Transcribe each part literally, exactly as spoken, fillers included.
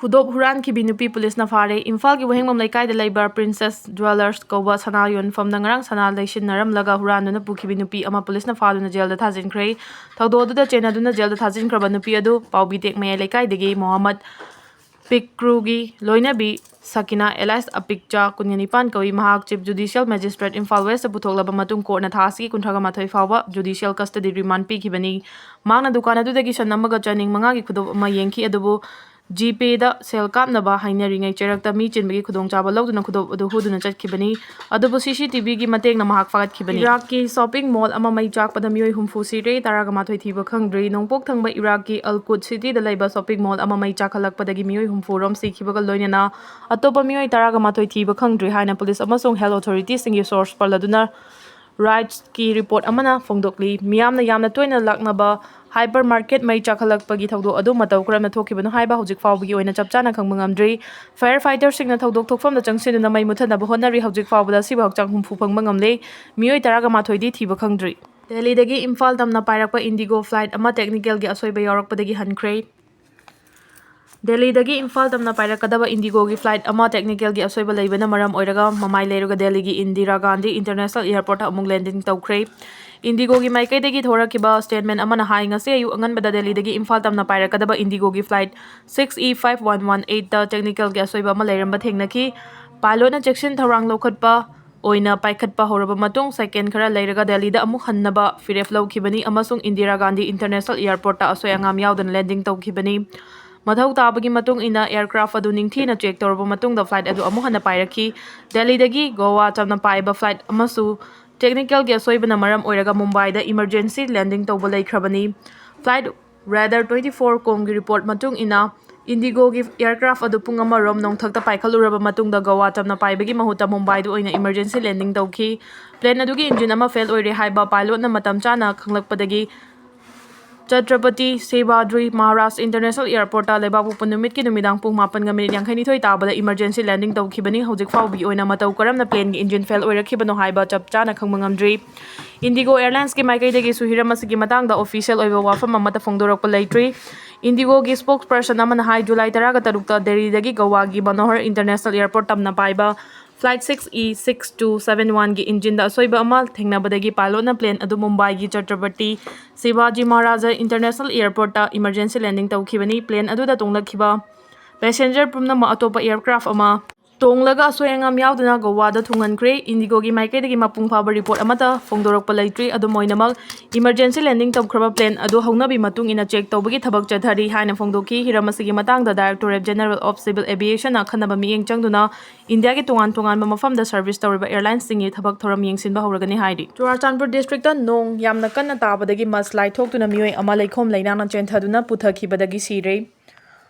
ꯈꯨꯗꯣꯞ ꯍꯨꯔꯥꯟꯈꯤꯕꯤ ꯅꯨꯄꯤ ꯄꯨꯂꯤꯁꯅ ꯐꯥꯔꯦ꯫ ꯏꯝꯐꯥꯜꯒꯤ ꯋꯥꯍꯦꯡꯕꯝ ꯂꯩꯀꯥꯏꯗ ꯂꯩꯕ ꯄ꯭ꯔꯤꯟꯁꯦꯁ ꯖꯨꯋꯦꯂꯔꯁ ꯀꯧꯕ ꯁꯅꯥ ꯌꯣꯟꯐꯝꯗ ꯉꯔꯥꯡ ꯁꯅꯥ ꯂꯩꯁꯤꯟꯅꯔꯝꯂꯒ ꯍꯨꯔꯥꯟꯗꯨꯅ ꯄꯨꯈꯤꯕꯤ ꯅꯨꯄꯤ ꯑꯃ ꯄꯨꯂꯤꯁꯅ ꯐꯥꯗꯨꯅ ꯖꯦꯜꯗ ꯊꯥꯖꯤꯟꯈ꯭ꯔꯦ꯫ ꯊꯧꯗꯣꯛ ꯑꯗꯨꯗ ꯆꯦꯟꯅꯗꯨꯅ ꯖꯦꯜꯗ ꯊꯥꯖꯤꯟꯈ꯭ꯔꯕ ꯅꯨꯄꯤ ꯑꯗꯨ ꯄꯥꯎꯕꯤ ꯇꯦꯛ ꯃꯌꯥꯏ ꯂꯩꯀꯥꯏꯗꯒꯤ ꯃꯣꯍꯝꯃꯗ ꯄꯤꯛꯀ꯭ꯔꯨꯒꯤ ꯂꯣꯏꯅꯕꯤ ꯁꯀꯤꯅꯥ ꯑꯦꯂꯥꯏꯁ ꯑꯄꯤꯛꯆꯥ, ꯀꯨꯟꯒ ꯅꯤꯄꯥꯟ ꯀꯧꯏ꯫ ꯃꯍꯥꯛ ꯆꯤꯐ ꯖꯨꯗꯤꯁꯤꯌꯦꯜ ꯃꯦꯖꯤꯁꯇ꯭ꯔꯦꯠ ꯏꯝꯐꯥꯜ ꯋꯦꯁꯇ ꯄꯨꯊꯣꯛꯂꯕ ꯃꯇꯨꯡ ꯀꯣꯔꯠꯅ ꯊꯥ ꯑꯁꯤꯒꯤ ꯀꯨꯟꯊ꯭ꯔꯥꯒ ꯃꯥꯊꯣꯏ ꯐꯥꯎꯕ ꯖꯨꯗꯤꯁꯤꯌꯦꯜ ꯀꯁꯇꯗꯤ ꯔꯤꯃꯥꯟ ꯄꯤꯈꯤꯕꯅꯤ꯫ ꯃꯍꯥꯛꯅ ꯗꯨꯀꯥꯟ ꯑꯗꯨꯗꯒꯤ ꯁꯟ ꯑꯃꯒ ꯆꯅꯤꯡ ꯃꯉꯥꯒꯤ ꯈꯨꯗꯣꯞ ꯑꯃ ꯌꯦꯡꯈꯤ, ꯑꯗꯨꯕꯨ ꯖꯤꯄꯦꯗ ꯁꯦꯜ ꯀꯥꯞꯅꯕ ꯍꯥꯏꯅꯔꯤꯉꯩ ꯆꯩꯔꯛꯇ ꯃꯤ ꯆꯤꯟꯕꯒꯤ ꯈꯨꯗꯣꯡꯆꯥꯕ ꯂꯧꯗꯨꯅ ꯈꯨꯗꯣꯞ ꯑꯗꯨ ꯍꯨꯗꯨꯅ ꯆꯠꯈꯤꯕꯅꯤ꯫ ꯑꯗꯨꯕꯨ ꯁꯤ ꯁꯤ ꯇꯤ ꯚꯤꯒꯤ ꯃꯇꯦꯡꯅ ꯃꯍꯥꯛ ꯐꯥꯒꯠꯈꯤꯕꯅꯤ꯫ ꯏꯔꯥꯛꯀꯤ ꯁꯣꯞꯄꯤꯡ ꯃꯣꯜ ꯑꯃ ꯃꯩ ꯆꯥꯛꯄꯗ ꯃꯤꯑꯣꯏ ꯍꯨꯝꯐꯨ ꯁꯤꯔꯦ, ꯇꯔꯥꯒ ꯃꯥꯊꯣꯏ ꯊꯤꯕ ꯈꯪꯗ꯭ꯔꯤ꯫ ꯅꯣꯡꯄꯣꯛ ꯊꯪꯕ ꯏꯔꯥꯛꯀꯤ ꯑꯜ ꯀꯨꯠ ꯁꯤꯇꯤꯗ ꯂꯩꯕ ꯁꯣꯞꯄꯤꯡ ꯃꯣꯜ ꯑꯃ ꯃꯩ ꯆꯥꯛꯈꯠꯂꯛꯄꯗꯒꯤ ꯃꯤꯑꯣꯏ ꯍꯨꯝꯐꯨ ꯔꯣꯝ ꯁꯤꯈꯤꯕꯒ ꯂꯣꯏꯅꯅ ꯑꯇꯣꯞꯄ ꯃꯤꯑꯣꯏ ꯇꯔꯥꯒ ꯃꯥꯊꯣꯏ ꯊꯤꯕ ꯈꯪꯗ꯭ꯔꯤ ꯍꯥꯏꯅ ꯄꯨꯂꯤꯁ ꯑꯃꯁꯨꯡ ꯍꯦꯜꯊ ꯑꯣꯊꯣꯔꯤꯇꯤꯁꯤꯡꯒꯤ ꯁꯣꯔꯁ ꯄꯜꯂꯗꯨꯅ ꯔꯥꯏꯠꯁꯀꯤ ꯔꯤꯄꯣꯔꯠ ꯑꯃꯅ ꯐꯣꯡꯗꯣꯛꯂꯤ꯫ ꯃꯤꯌꯥꯝꯅ ꯌꯥꯝꯅ ꯇꯣꯏꯅ ꯂꯥꯛꯅꯕ ꯍꯥꯏꯄꯔ ꯃꯥꯔꯀꯦꯠ ꯃꯩ ꯆꯥꯛꯈꯠꯂꯛꯄꯒꯤ ꯊꯧꯗꯣꯛ ꯑꯗꯨ ꯃꯇꯧ ꯀꯔꯝꯅ ꯊꯣꯛꯈꯤꯕꯅꯣ ꯍꯥꯏꯕ ꯍꯧꯖꯤꯛ ꯐꯥꯎꯕꯒꯤ ꯑꯣꯏꯅ ꯆꯞ ꯆꯥꯅ ꯈꯪꯕ ꯉꯝꯗ꯭ꯔꯤ꯫ ꯐꯥꯌꯔ ꯐꯥꯏꯇꯔꯁꯤꯡꯅ ꯊꯧꯗꯣꯛ ꯊꯣꯛꯐꯝꯗ ꯆꯪꯁꯤꯟꯗꯨꯅ ꯃꯩ ꯃꯨꯊꯠꯅꯕ ꯍꯣꯠꯅꯔꯤ꯫ ꯍꯧꯖꯤꯛ ꯐꯥꯎꯕꯗ ꯑꯁꯤꯕ ꯍꯛꯆꯥꯡ ꯍꯨꯝꯐꯨ ꯐꯪꯕ ꯉꯝꯂꯦ꯫ ꯃꯤꯑꯣꯏ ꯇꯔꯥꯒ ꯃꯥꯊꯣꯏꯗꯤ ꯊꯤꯕ ꯈꯪꯗ꯭ꯔꯤ꯫ ꯗꯦꯜꯂꯤꯗꯒꯤ ꯏꯝꯐꯥꯜ ꯇꯝꯅ ꯄꯥꯏꯔꯛꯄ ꯏꯟꯗꯤꯒꯣ ꯐ꯭ꯂꯥꯏꯠ ꯑꯃ ꯇꯦꯛꯅꯤꯀꯦꯜꯒꯤ ꯑꯁꯣꯏꯕ ꯌꯥꯎꯔꯛꯄꯗꯒꯤ ꯍꯟꯈ꯭ꯔꯦ꯫ ꯗꯦꯜꯂꯤꯗꯒꯤ ꯏꯝꯐꯥꯜ ꯇꯝꯅ ꯄꯥꯏꯔꯛꯀꯗꯕ ꯏꯟꯗꯤꯒꯣꯒꯤ ꯐ꯭ꯂꯥꯏꯠ ꯑꯃ ꯇꯦꯛꯅꯤꯀꯦꯜꯒꯤ ꯑꯁꯣꯏꯕ ꯂꯩꯕꯅ ꯃꯔꯝ ꯑꯣꯏꯔꯒ ꯃꯃꯥꯏ ꯂꯩꯔꯒ ꯗꯦꯜꯂꯤꯒꯤ ꯏꯟꯗꯤꯔꯥ ꯒꯥꯟꯙꯤ ꯏꯟꯇꯔꯅꯦꯁꯅꯦꯜ ꯑꯦꯌꯔꯄꯣꯔꯠꯇ ꯑꯃꯨꯛ ꯂꯦꯟꯗꯤꯡ ꯇꯧꯈ꯭ꯔꯦ꯫ ꯏꯟꯗꯤꯒꯣꯒꯤ ꯃꯥꯏꯀꯩꯗꯒꯤ ꯊꯣꯔꯛꯈꯤꯕ ꯁ꯭ꯇꯦꯠꯃꯦꯟ ꯑꯃꯅ ꯍꯥꯏ, ꯉꯁꯤ ꯑꯌꯨꯛ ꯑꯉꯟꯕꯗ ꯗꯦꯜꯂꯤꯗꯒꯤ ꯏꯝꯐꯥꯜ ꯇꯝꯅ ꯄꯥꯏꯔꯛꯀꯗꯕ ꯏꯟꯗꯤꯒꯣꯒꯤ flight six E five one one ꯑꯩꯠꯇ ꯇꯦꯛꯅꯤꯀꯦꯜꯒꯤ ꯑꯁꯣꯏꯕ ꯑꯃ ꯂꯩꯔꯝꯕ ꯊꯦꯡꯅꯈꯤ꯫ ꯄꯥꯏꯂꯣꯠꯅ ꯆꯦꯛꯁꯤꯟ ꯊꯧꯔꯥꯡ ꯂꯧꯈꯠꯄ ꯑꯣꯏꯅ ꯄꯥꯏꯈꯠꯄ ꯍꯧꯔꯕ ꯃꯇꯨꯡ, ꯁꯦꯀꯦꯟ ꯈꯔ ꯂꯩꯔꯒ ꯗꯦꯜꯂꯤꯗ ꯑꯃꯨꯛ ꯍꯟꯅꯕ ꯐꯤꯔꯦꯞ ꯂꯧꯈꯤꯕꯅꯤ ꯑꯃꯁꯨꯡ ꯏꯟꯗꯤꯔꯥ ꯒꯥꯟꯙꯤ ꯏꯟꯇꯔꯅꯦꯁꯅꯦꯜ ꯑꯦꯌꯔꯄꯣꯔꯠꯇ ꯑꯁꯣꯏ ꯑꯉꯥꯝ ꯌꯥꯎꯗꯅ ꯂꯦꯟꯗꯤꯡ ꯇꯧꯈꯤꯕꯅꯤ꯫ ꯃꯊꯧ ꯇꯥꯕꯒꯤ ꯃꯇꯨꯡ ꯏꯟꯅ ꯑꯦꯌꯔꯀ꯭ꯔꯥꯐ ꯑꯗꯨ ꯅꯤꯡꯊꯤꯅ ꯆꯦꯛ ꯇꯧꯔꯕ ꯃꯇꯨꯡꯗ ꯐ꯭ꯂꯥꯏꯠ ꯑꯗꯨ ꯑꯃꯨꯛ ꯍꯟꯅ ꯄꯥꯏꯔꯛꯈꯤ꯫ ꯗꯦꯜꯂꯤꯗꯒꯤ ꯒꯣꯋꯥ ꯇꯝꯅ ꯄꯥꯏꯕ ꯐ꯭ꯂꯥꯏꯠ ꯑꯃꯁꯨ ꯇꯦꯛꯅꯤꯀꯦꯜꯒꯤ ꯑꯁꯣꯏꯕꯅ ꯃꯔꯝ ꯑꯣꯏꯔꯒ ꯃꯨꯝꯕꯥꯏꯗ ꯏꯃꯔꯖꯦꯟꯁꯤ ꯂꯦꯟꯗꯤꯡ ꯇꯧꯕ ꯂꯩꯈ꯭ꯔꯕꯅꯤ꯫ ꯐ꯭ꯂꯥꯏꯠ ꯔꯦꯗꯥꯔ ꯇ꯭ꯋꯦꯟꯇꯤ ꯐꯣꯔ ꯀꯣꯝꯒꯤ ꯔꯤꯄꯣꯔꯠ ꯃꯇꯨꯡ ꯏꯟꯅ, ꯏꯟꯗꯤꯒꯣꯒꯤ ꯑꯦꯌꯔꯀ꯭ꯔꯥꯐ ꯑꯗꯨ ꯄꯨꯡ ꯑꯃꯔꯣꯝ ꯅꯣꯡꯊꯛꯇ ꯄꯥꯏꯈꯠꯂꯨꯔꯕ ꯃꯇꯨꯡꯗ ꯒꯣꯋꯥ ꯇꯝꯅ ꯄꯥꯏꯕꯒꯤ ꯃꯍꯨꯠꯇ ꯃꯨꯝꯕꯥꯏꯗ ꯑꯣꯏꯅ ꯏꯃꯔꯖꯦꯟꯁꯤ ꯂꯦꯟꯗꯤꯡ ꯇꯧꯈꯤ꯫ ꯄ꯭ꯂꯦꯟ ꯑꯗꯨꯒꯤ ꯏꯟꯖꯤꯟ ꯑꯃ ꯐꯦꯜ ꯑꯣꯏꯔꯦ ꯍꯥꯏꯕ ꯄꯥꯏꯂꯣꯠꯅ ꯃꯇꯝ ꯆꯥꯅ ꯈꯪꯂꯛꯄꯗꯒꯤ ꯆꯇ꯭ꯔꯄꯇꯤ ꯁꯤꯕꯥꯗ꯭ꯔꯤ ꯃꯍꯥꯔꯥꯖ ꯏꯟꯇꯔꯅꯦꯁꯅꯦꯜ ꯑꯦꯌꯔꯄꯣꯔꯠꯇ ꯂꯩꯕꯥꯛꯄꯣꯛꯄ ꯅꯨꯃꯤꯠꯀꯤ ꯅꯨꯃꯤꯗꯥꯡ ꯄꯨꯡ ꯃꯥꯄꯟꯒ ꯃꯤꯅꯤꯠ ꯌꯥꯡꯈꯩꯅꯤꯊꯣꯏ ꯇꯥꯕꯗ ꯏꯃꯔꯖꯦꯟꯁꯤ ꯂꯦꯟꯗꯤꯡ ꯇꯧꯈꯤꯕꯅꯤ꯫ ꯍꯧꯖꯤꯛ ꯐꯥꯎꯕꯒꯤ ꯑꯣꯏꯅ ꯃꯇꯧ ꯀꯔꯝꯅ ꯄ꯭ꯂꯦꯟꯒꯤ ꯏꯟꯖꯤꯟ ꯐꯦꯜ ꯑꯣꯏꯔꯛꯈꯤꯕꯅꯣ ꯍꯥꯏꯕ ꯆꯞ ꯆꯥꯅ ꯈꯪꯕ ꯉꯝꯗ꯭ꯔꯤ꯫ ꯏꯟꯗꯤꯒꯣ ꯑꯦꯌꯔꯂꯥꯏꯟꯁꯀꯤ ꯃꯥꯏꯀꯩꯗꯒꯤꯁꯨ ꯍꯤꯔꯝ ꯑꯁꯤꯒꯤ ꯃꯇꯥꯡꯗ ꯑꯣꯐꯤꯁꯤꯌꯦꯜ ꯑꯣꯏꯕ ꯋꯥꯐꯝ ꯑꯃꯠꯇ ꯐꯣꯡꯗꯣꯔꯛꯄ ꯂꯩꯇ꯭ꯔꯤ꯫ IndiGoꯒꯤ spokesperson ꯑꯃꯅ ꯍꯥꯏ, ꯖꯨꯂꯥꯏ ꯇꯔꯥꯒ ꯇꯔꯨꯛꯇ ꯗꯦꯜꯂꯤꯗꯒꯤ ꯒꯣꯋꯥꯒꯤ ꯃꯅꯣꯍꯔ International Airport ꯇꯝꯅ ꯄꯥꯏꯕ flight six E six two seven one ꯒꯤ engine ꯗ ꯑꯁꯣꯏꯕ ꯑꯃ ꯊꯦꯡꯅꯕꯗꯒꯤ pilot ꯅ plane ꯑꯗꯨ ꯃꯨꯝꯕꯥꯏꯒꯤ ꯆꯇ꯭ꯔꯄꯇꯤ ꯁꯤꯕꯥꯖꯤ ꯃꯍꯥꯔꯥꯖꯥ International Airport ꯇ emergency landing ꯇꯧꯈꯤꯕꯅꯤ꯫ Plane ꯑꯗꯨꯗ ꯇꯣꯡꯂꯛꯈꯤꯕ passenger ꯄꯨꯝꯅꯃꯛ ꯑꯇꯣꯞꯄ aircraft ꯑꯃ ꯇꯣꯡꯂꯒ ꯑꯁꯣꯏ ꯑꯉꯥꯝ ꯌꯥꯎꯗꯅ ꯒꯣꯋꯥꯗ ꯊꯨꯡꯍꯟꯈ꯭ꯔꯦ꯫ IndiGoꯒꯤ ꯃꯥꯏꯀꯩꯗꯒꯤ ꯃꯄꯨꯡ ꯐꯥꯕ report ꯑꯃꯠꯇ ꯐꯣꯡꯗꯣꯔꯛꯄ ꯂꯩꯇ꯭ꯔꯤ꯫ ꯑꯗꯨꯝ ꯑꯣꯏꯅꯃꯛ, emergency landing ꯇꯧꯈ꯭ꯔꯕ plane ꯑꯗꯨ ꯍꯧꯅꯕꯤ ꯃꯇꯨꯡ ꯏꯟꯅ check ꯇꯧꯕꯒꯤ ꯊꯕꯛ ꯆꯠꯊꯔꯤ ꯍꯥꯏꯅ ꯐꯣꯡꯗꯣꯛꯈꯤ꯫ ꯍꯤꯔꯝ ꯑꯁꯤꯒꯤ ꯃꯇꯥꯡꯗ Directorate General of Civil Aviation ꯅ ꯑꯈꯟꯅꯕ ꯃꯤꯠꯌꯦꯡ ꯆꯪꯗꯨꯅ ꯏꯟꯗꯤꯌꯥꯒꯤ ꯇꯣꯉꯥꯟ ꯇꯣꯉꯥꯟꯕ ꯃꯐꯝꯗ service ꯇꯧꯔꯤꯕ airline ꯁꯤꯡꯒꯤ ꯊꯕꯛ ꯊꯧꯔꯝ ꯌꯦꯡꯁꯤꯟꯕ ꯍꯧꯔꯒꯅꯤ ꯍꯥꯏꯔꯤ꯫ ꯆꯨꯔꯥꯆꯥꯟꯄꯨꯔ district ꯇ ꯅꯣꯡ ꯌꯥꯝꯅ ꯀꯟꯅ ꯇꯥꯕꯗꯒꯤ mudslide ꯊꯣꯛꯇꯨꯅ ꯃꯤꯑꯣꯏ ꯑꯃ ꯂꯩꯈꯣꯝ ꯂꯩꯅꯥꯡꯅ ꯆꯦꯟꯊꯗꯨꯅ ꯄꯨꯊꯈꯤꯕꯗꯒꯤ ꯁꯤꯔꯦ꯫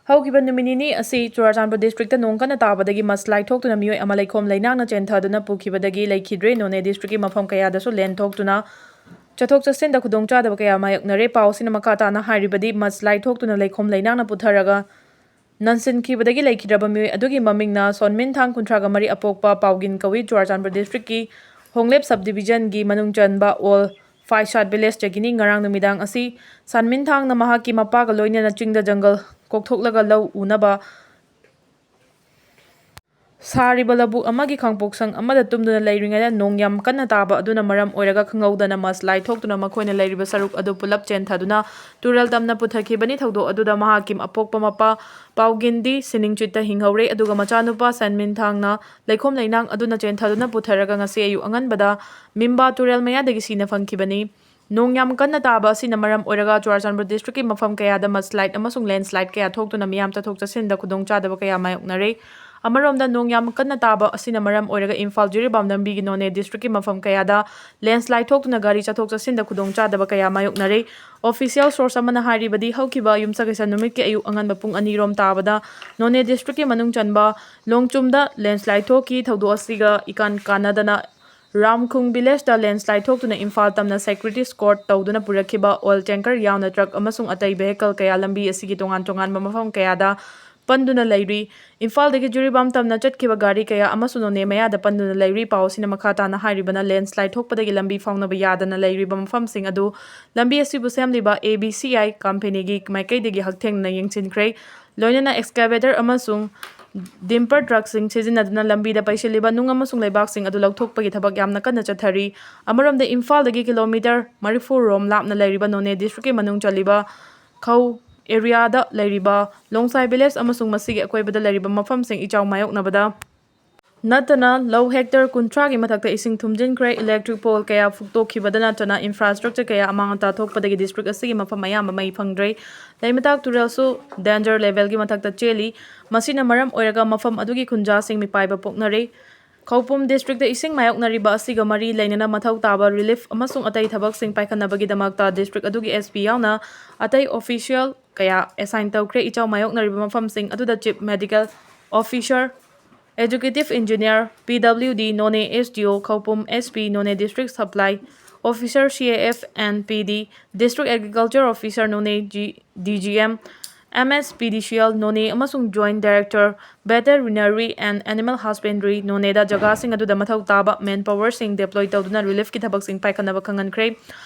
ꯍꯧꯈꯤꯕ ꯅꯨꯃꯤꯠ ꯅꯤꯅꯤ ꯑꯁꯤ ꯆꯨꯔꯥꯆꯥꯟꯄꯨꯔ district ꯇ ꯅꯣꯡ ꯀꯟꯅ ꯇꯥꯕꯗꯒꯤ mudslide ꯊꯣꯛꯇꯨꯅ ꯃꯤꯑꯣꯏ ꯑꯃ ꯂꯩꯈꯣꯝ ꯂꯩꯅꯥꯡꯅ ꯆꯦꯟꯊꯗꯨꯅ ꯄꯨꯈꯤꯕꯗꯒꯤ ꯂꯩꯈꯤꯗ꯭ꯔꯦ꯫ ꯅꯣꯅꯦ district ꯀꯤ ꯃꯐꯝ ꯀꯌꯥꯗꯁꯨ ꯂꯦꯟ ꯊꯣꯛꯇꯨꯅ ꯆꯠꯊꯣꯛ ꯆꯠꯁꯤꯟꯗ ꯈꯨꯗꯣꯡꯆꯥꯗꯕ ꯀꯌꯥ ꯃꯥꯌꯣꯛꯅꯔꯦ꯫ ꯄꯥꯎ ꯑꯁꯤꯅ ꯃꯈꯥ ꯇꯥꯅ ꯍꯥꯏꯔꯤꯕꯗꯤ, mudslide ꯊꯣꯛꯇꯨꯅ ꯂꯩꯈꯣꯝ ꯂꯩꯅꯥꯡꯅ ꯄꯨꯊꯔꯒ ꯅꯟꯁꯤꯟꯈꯤꯕꯗꯒꯤ ꯂꯩꯈꯤꯗ꯭ꯔꯕ ꯃꯤꯑꯣꯏ ꯑꯗꯨꯒꯤ ꯃꯃꯤꯡꯅ ꯁꯣꯟꯃꯤꯟꯊꯥꯡ ꯀꯨꯟꯊ꯭ꯔꯥꯒ ꯃꯔꯤ ꯑꯄꯣꯛꯄ ꯄꯥꯎꯒꯤꯟ ꯀꯧꯏ꯫ ꯆꯨꯔꯥꯆꯥꯟꯄꯨꯔ district ꯀꯤ ꯍꯣꯡꯂꯦꯞ sub division ꯒꯤ ꯃꯅꯨꯡ ꯆꯟꯕ ꯑꯣꯜ ꯐꯥꯏꯁꯥꯠ village ꯇꯒꯤꯅꯤ꯫ ꯉꯔꯥꯡ ꯅꯨꯃꯤꯗꯥꯡ ꯑꯁꯤ ꯁꯥꯟꯃꯤꯟꯊꯥꯡꯅ ꯃꯍꯥꯛꯀꯤ ꯃꯄꯥꯒ ꯂꯣꯏꯅꯅ ꯆꯤꯡꯗ ꯖꯪꯒꯜ ꯀꯣꯛꯊꯣꯛꯂꯒ ꯂꯧ ꯎꯅꯕ ꯁꯥꯔꯤꯕ ꯂꯧꯕꯨꯛ ꯑꯃꯒꯤ ꯈꯥꯡꯄꯣꯛꯁꯪ ꯑꯃꯗ ꯇꯨꯝꯗꯨꯅ ꯂꯩꯔꯤꯉꯩꯗ ꯅꯣꯡ ꯌꯥꯝ ꯀꯟꯅ ꯇꯥꯕ ꯑꯗꯨꯅ ꯃꯔꯝ ꯑꯣꯏꯔꯒ ꯈꯪꯍꯧꯗꯅ mudslide ꯊꯣꯛꯇꯨꯅ ꯃꯈꯣꯏꯅ ꯂꯩꯔꯤꯕ ꯁꯔꯨꯛ ꯑꯗꯨ ꯄꯨꯂꯞ ꯆꯦꯟꯊꯗꯨꯅ ꯇꯨꯔꯦꯜ ꯇꯝꯅ ꯄꯨꯊꯈꯤꯕꯅꯤ꯫ ꯊꯧꯗꯣꯛ ꯑꯗꯨꯗ ꯃꯍꯥꯛꯀꯤ ꯑꯄꯣꯛꯄ ꯃꯄꯥ ꯄꯥꯎꯒꯤꯟꯗꯤ ꯁꯤꯅꯤꯡꯆꯤꯠꯇ ꯍꯤꯡꯍꯧꯔꯦ, ꯑꯗꯨꯒ ꯃꯆꯥꯅꯨꯄꯥ ꯁꯟꯃꯤꯟꯊꯥꯡꯅ ꯂꯩꯈꯣꯝ ꯂꯩꯅꯥꯡ ꯑꯗꯨꯅ ꯆꯦꯟꯊꯗꯨꯅ ꯄꯨꯊꯔꯒ ꯉꯁꯤ ꯑꯌꯨꯛ ꯑꯉꯟꯕꯗ ꯃꯤꯝꯕꯥ ꯇꯨꯔꯦꯜ ꯃꯌꯥꯗꯒꯤ ꯁꯤꯅ ꯐꯪꯈꯤꯕꯅꯤ꯫ ꯅꯣꯡ ꯌꯥꯝ ꯀꯟꯅ ꯇꯥꯕ ꯑꯁꯤꯅ ꯃꯔꯝ ꯑꯣꯏꯔꯒ ꯆꯨꯔꯥꯆꯥꯟꯄꯨꯔ district ꯀꯤ ꯃꯐꯝ ꯀꯌꯥꯗ mudslide ꯑꯃꯁꯨꯡ landslide ꯀꯌꯥ ꯊꯣꯛꯇꯨꯅ ꯃꯤꯌꯥꯝ ꯆꯠꯊꯣꯛ ꯆꯠꯁꯤꯟꯗ ꯈꯨꯗꯣꯡꯆꯥꯗꯕ ꯀꯌꯥ ꯃꯥꯌꯣꯛꯅꯔꯦ꯫ ꯑꯃꯔꯣꯝꯗ, ꯅꯣꯡ ꯌꯥꯝ ꯀꯟꯅ ꯇꯥꯕ ꯑꯁꯤꯅ ꯃꯔꯝ ꯑꯣꯏꯔꯒ ꯏꯝꯐꯥꯜ ꯖꯤꯔꯤꯕꯥꯝ ꯂꯝꯕꯤꯒꯤ ꯅꯣꯅꯦ district ꯀꯤ ꯃꯐꯝ ꯀꯌꯥꯗ landslide ꯊꯣꯛꯇꯨꯅ ꯒꯥꯔꯤ ꯆꯠꯊꯣꯛ ꯆꯠꯁꯤꯟꯗ ꯈꯨꯗꯣꯡꯆꯥꯗꯕ ꯀꯌꯥ ꯃꯥꯌꯣꯛꯅꯔꯦ꯫ Official source ꯑꯃꯅ ꯍꯥꯏꯔꯤꯕꯗꯤ, ꯍꯧꯈꯤꯕ ꯌꯨꯝꯁꯀꯩꯁ ꯅꯨꯃꯤꯠꯀꯤ ꯑꯌꯨꯛ ꯑꯉꯟꯕ ꯄꯨꯡ ꯑꯅꯤ ꯔꯣꯝ ꯇꯥꯕꯗ ꯅꯣꯅꯦ district ꯀꯤ ꯃꯅꯨꯡ ꯆꯟꯕ ꯂꯣꯡꯆꯨꯝꯗ landslide ꯊꯣꯛꯈꯤ꯫ ꯊꯧꯗꯣꯛ ꯑꯁꯤꯒ ꯏꯀꯥꯟ ꯀꯥꯟꯅꯗꯅ ꯔꯥꯝꯈꯨꯡ village ꯇ landslide ꯊꯣꯛꯇꯨꯅ ꯏꯝꯐꯥꯜ ꯇꯝꯅ securities escort ꯇꯧꯗꯨꯅ ꯄꯨꯔꯛꯈꯤꯕ oil tanker ꯌꯥꯎꯅ truck ꯑꯃꯁꯨꯡ ꯑꯇꯩ vehicle ꯀꯌꯥ ꯂꯝꯕꯤ ꯑꯁꯤꯒꯤ ꯇꯣꯉꯥꯟ ꯇꯣꯉꯥꯟꯕ ꯃꯐꯝ ꯀꯌꯥꯗ ꯄꯟꯗꯨꯅ ꯂꯩꯔꯤ꯫ ꯏꯝꯐꯥꯜꯗꯒꯤ ꯖꯤꯔꯤꯕꯥꯝ ꯇꯝꯅ ꯆꯠꯈꯤꯕ ꯒꯥꯔꯤ ꯀꯌꯥ ꯑꯃꯁꯨ ꯅꯣꯅꯦ ꯃꯌꯥꯗ ꯄꯟꯗꯨꯅ ꯂꯩꯔꯤ꯫ ꯄꯥꯎ ꯑꯁꯤꯅ ꯃꯈꯥ ꯇꯥꯅ ꯍꯥꯏꯔꯤꯕꯅ, ꯂꯦꯟꯁ꯭ꯂꯥꯏꯗ ꯊꯣꯛꯄꯗꯒꯤ ꯂꯝꯕꯤ ꯐꯥꯎꯅꯕ ꯌꯥꯗꯅ ꯂꯩꯔꯤꯕ ꯃꯐꯝꯁꯤꯡ ꯑꯗꯨ ꯂꯝꯕꯤ ꯑꯁꯤꯕꯨ ꯁꯦꯝꯂꯤꯕ ꯑꯦ ꯕꯤ ꯁꯤ ꯑꯥꯏ ꯀꯝꯄꯦꯅꯤꯒꯤ ꯃꯥꯏꯀꯩꯗꯒꯤ ꯍꯛꯊꯦꯡꯅꯅ ꯌꯦꯡꯁꯤꯟꯈ꯭ꯔꯦ꯫ ꯂꯣꯏꯅꯅ ꯑꯦꯛꯁꯀꯥꯚꯦꯇꯔ ꯑꯃꯁꯨꯡ ꯗꯝꯄꯔ ꯇ꯭ꯔꯛꯁꯤꯡ ꯁꯤꯖꯤꯟꯅꯗꯨꯅ ꯂꯝꯕꯤꯗ ꯄꯩꯁꯤꯜꯂꯤꯕ ꯅꯨꯡ ꯑꯃꯁꯨꯡ ꯂꯩꯕꯥꯛꯁꯤꯡ ꯑꯗꯨ ꯂꯧꯊꯣꯛꯄꯒꯤ ꯊꯕꯛ ꯌꯥꯝꯅ ꯀꯟꯅ ꯆꯠꯊꯔꯤ꯫ ꯑꯃꯔꯣꯝꯗ, ꯏꯝꯐꯥꯜꯗꯒꯤ ꯀꯤꯂꯣꯃꯤꯇꯔ ꯃꯔꯤꯐꯨ ꯔꯣꯝ ꯂꯥꯞꯅ ꯂꯩꯔꯤꯕ ꯅꯣꯅꯦ ꯗꯤꯁꯇ꯭ꯔꯤꯛꯀꯤ ꯃꯅꯨꯡ ꯆꯜꯂꯤꯕ ꯈꯧ ꯑꯦꯔꯤꯌꯥꯗ ꯂꯩꯔꯤꯕ ꯂꯣꯡꯁꯥꯏ ꯚꯤꯂꯦꯖ ꯑꯃꯁꯨꯡ ꯃꯁꯤꯒꯤ ꯑꯀꯣꯏꯕꯗ ꯂꯩꯔꯤꯕ ꯃꯐꯝꯁꯤꯡ ꯏꯆꯥꯎ ꯃꯥꯌꯣꯛꯅꯕꯗ ꯅꯠꯇꯅ ꯂꯧ ꯍꯦꯛꯇꯔ ꯀꯨꯟꯊ꯭ꯔꯥꯒꯤ ꯃꯊꯛꯇ ꯏꯁꯤꯡ ꯊꯨꯝꯖꯤꯟꯈ꯭ꯔꯦ꯫ ꯏꯂꯦꯛꯇ꯭ꯔꯤꯛ ꯄꯣꯜ ꯀꯌꯥ ꯐꯨꯛꯇꯣꯛꯈꯤꯕꯗ ꯅꯠꯇꯅ ꯏꯟꯐ꯭ꯔꯥꯁ꯭ꯇ꯭ꯔꯛꯆꯔ ꯀꯌꯥ ꯑꯃꯥꯡ ꯑꯇꯥ ꯊꯣꯛꯄꯗꯒꯤ ꯗꯤꯁꯇ꯭ꯔꯤꯛ ꯑꯁꯤꯒꯤ ꯃꯐꯝ ꯑꯌꯥꯝꯕ ꯃꯩ ꯐꯪꯗ꯭ꯔꯦ꯫ ꯂꯩꯃꯇꯥꯛ ꯇꯨꯔꯦꯜꯁꯨ ꯗꯦꯟꯖꯔ ꯂꯦꯚꯦꯜꯒꯤ ꯃꯊꯛꯇ ꯆꯦꯜꯂꯤ꯫ ꯃꯁꯤꯅ ꯃꯔꯝ ꯑꯣꯏꯔꯒ ꯃꯐꯝ ꯑꯗꯨꯒꯤ ꯈꯨꯟꯖꯥꯁꯤꯡ ꯃꯤꯄꯥꯏꯕ ꯄꯣꯛꯅꯔꯦ꯫ ꯈꯧꯄꯨꯝ ꯗꯤꯁꯇ꯭ꯔꯤꯛꯇ ꯏꯁꯤꯡ ꯃꯥꯌꯣꯛꯅꯔꯤꯕ ꯑꯁꯤꯒ ꯃꯔꯤ ꯂꯩꯅꯅ ꯃꯊꯧ ꯇꯥꯕ ꯔꯤꯂꯤꯐ ꯑꯃꯁꯨꯡ ꯑꯇꯩ ꯊꯕꯛꯁꯤꯡ ꯄꯥꯏꯈꯠꯅꯕꯒꯤꯗꯃꯛꯇ ꯗꯤꯁꯇ꯭ꯔꯤꯛ ꯑꯗꯨꯒꯤ ꯑꯦꯁ ꯄꯤ ꯌꯥꯎꯅ ꯑꯇꯩ ꯑꯣꯐꯤꯁꯤꯌꯦꯜ ꯀꯌꯥ ꯑꯦꯁꯥꯏꯟ ꯇꯧꯈ꯭ꯔꯦ꯫ ꯏꯆꯥꯎ ꯃꯥꯌꯣꯛꯅꯔꯤꯕ ꯃꯐꯝꯁꯤꯡ ꯑꯗꯨꯗ chief medical officer, executive engineer, P W D, Noney S ꯗꯤ ꯑꯣ, ꯈꯧꯄꯨꯝ S P, Noney district supply officer, C A F and P D, district agriculture officer, Noney G, D G M, M S P D C L, Noney ꯑꯃꯁꯨꯡ joint director, veterinary and animal husbandry, ꯅꯣꯅꯦꯗ ꯖꯒꯥꯁꯤꯡ ꯑꯗꯨꯗ ꯃꯊꯧ ꯇꯥꯕ ꯃꯦꯟ ꯄꯥꯋꯔꯁꯤꯡ ꯗꯦꯄ꯭ꯂꯣꯏ ꯇꯧꯗꯨꯅ ꯔꯤꯂꯤꯐꯀꯤ ꯊꯕꯛꯁꯤꯡ ꯄꯥꯏꯈꯠꯅꯕ ꯈꯪꯍꯟꯈ꯭ꯔꯦ꯫